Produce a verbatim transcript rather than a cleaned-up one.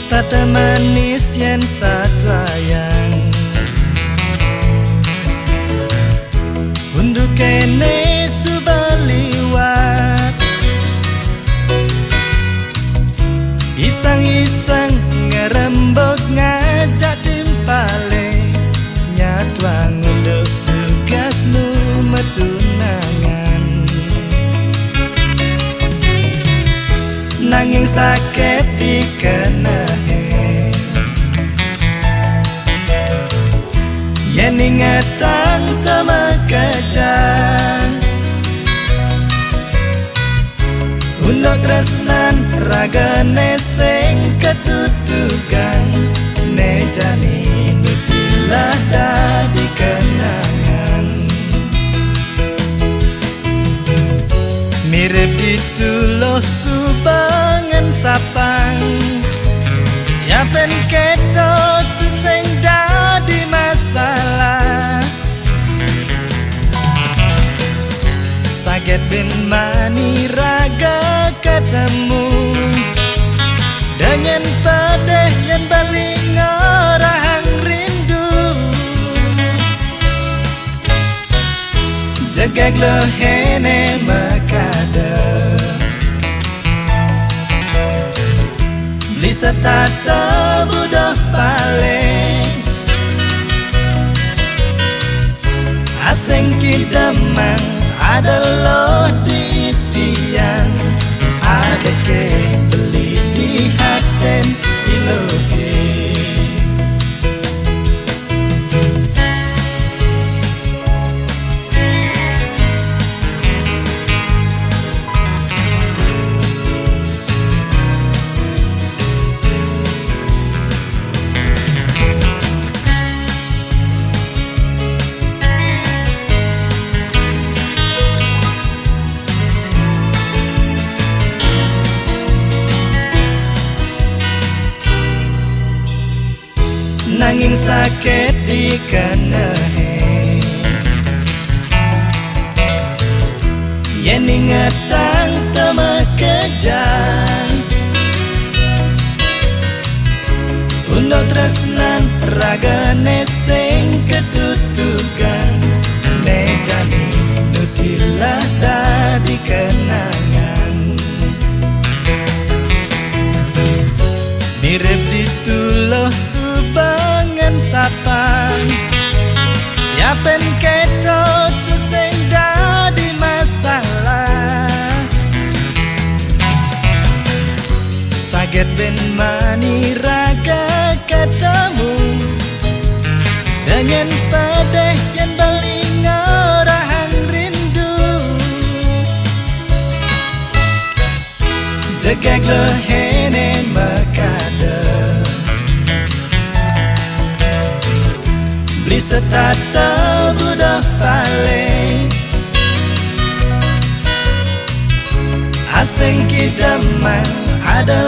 Tata manis yen satuayang. Unduk kene suba liwat. Isang-isang ngerembok ngajak timpale. Nyatuang unduk tugas nu metunangan. Nanging sakit dikenehe. Yen ingetang to makejang. Unduk tresnan ragane sing ketutugang. Ne jani nutilah dadi kenangan. Mirip dituluh subangan sapang. Yapen keto tu sing dadi masalah. Saget bin mani raga ketemu. Dengan pedeh yang paling ngorahang rindu. Jegeg lehene mekada. Beli setata budoh pale. Aseng kidemang ada loh di ipian. Ada ke beli di haten ilohe. Nanging sakit dikenehe. Yen ingetang to makejang. Unduk tresnan ragane sing ketutugang. Ne jani nutilah dadi kenangan. Mirip dituluh subangan sapang. Yapen keto tu sing dadi masalah. Saget ben mani raga ketemu. Dengan pedeh yang paling ngorahang rindu. Jegeg lehene mekada. Beli setata budoh pale. Aseng kidemang ada